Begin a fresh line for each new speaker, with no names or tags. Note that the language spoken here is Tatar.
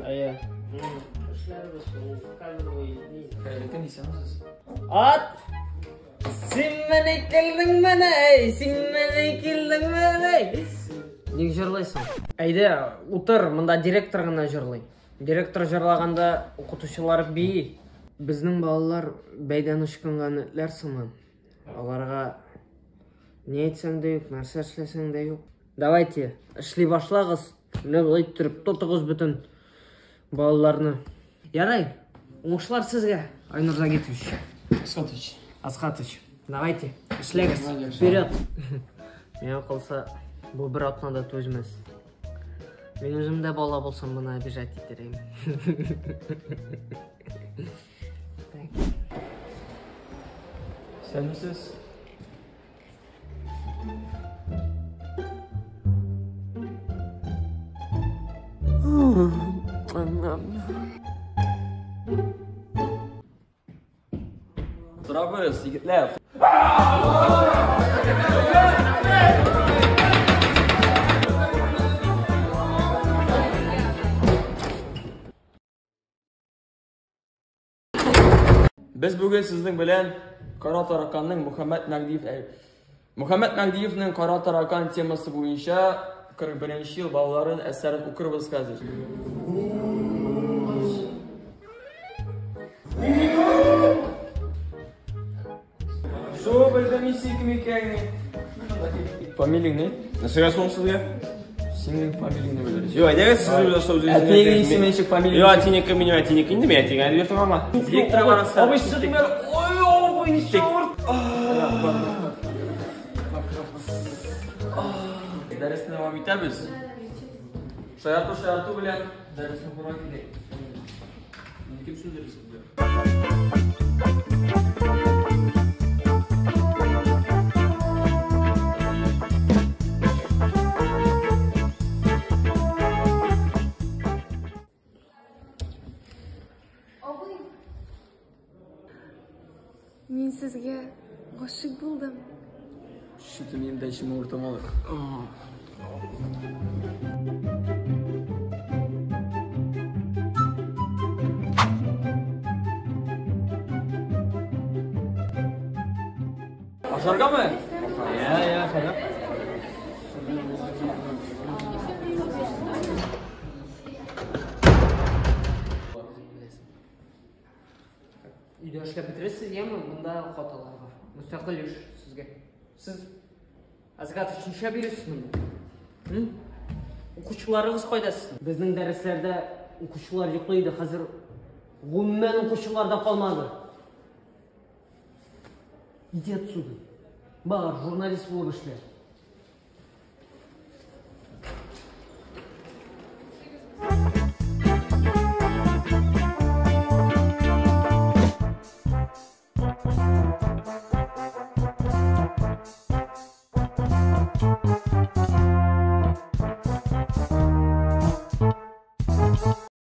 Әйе. Эшләрбез ул кадровый ни.
Хәерле көн, исәнмесез.
Ат! Син менә килдең менә, эй, син менә килдең менә. Ник җырлыйсың? Әйдә, утыр, монда директор гына җырлый. Директор җырлаганда укытучылар бии. Безнең балалар бәйдән ычкынган этләр сыман. Аларга ни әйтсәң дә юк, нәрсә эшләсәң дә юк. Давайте, эшли башлагыз. Менә болай иттереп тотыгыз бөтен балаларны. Ярай, уңышлар сезгә, Айнур Загитович.
Асхатович.
Асхатович, давайте, эшләгез. Вперед! Миңа калса, бу бер атна да түзмәс. Мин үзем дә бала булсам, моны обижать итәр идем.
Исәнмесез. Торабыз, егетләр. Без бүген сезнең белән Кара тараканның Мөхәммәт Мәгдиев Мөхәммәт Мәгдиевнең Кара таракан темасы буенча 41 ел балаларын әсәрен укырбыз хәзер. Шо белдем исең кем икәнен. Фамилияң ни?
Нәрсәгә соң сезгә?
Синең фамилияңне белербез.
Юк, әйдәгез сез үзегез башта үзегез.
Әтиеңнең исеме ничек, фамилияң?
Юк, әтинеке минем әтинеке инде, мин әтигә әле бирдем аңа.
Директор барасы.
Абый, чыгыйм әле. Ой, абый, ничек авырт.
Дәресне дәвам итәбез. Шаярту шаярту белән дәресне укырга кирәк. Кем сүндерер сезгә?
Абый, мин сезгә гашыйк булдым.
Что-то минем дә эчем авырта малай. Ашаргамы? Я, я, ашарга.
Өйдә эшләп бетерәсез, яме, монда хаталар бар. Мөстәкыйль эш сезгә. Сез Азгатович ничә бирәсез монда? Укучыларыгыз кайда сезнең? Безнең дәресләрдә укучылар йоклый иде, хәзер гомумән укучылар да калмады. Иди отсюда. Бар, журналист булып эшлә.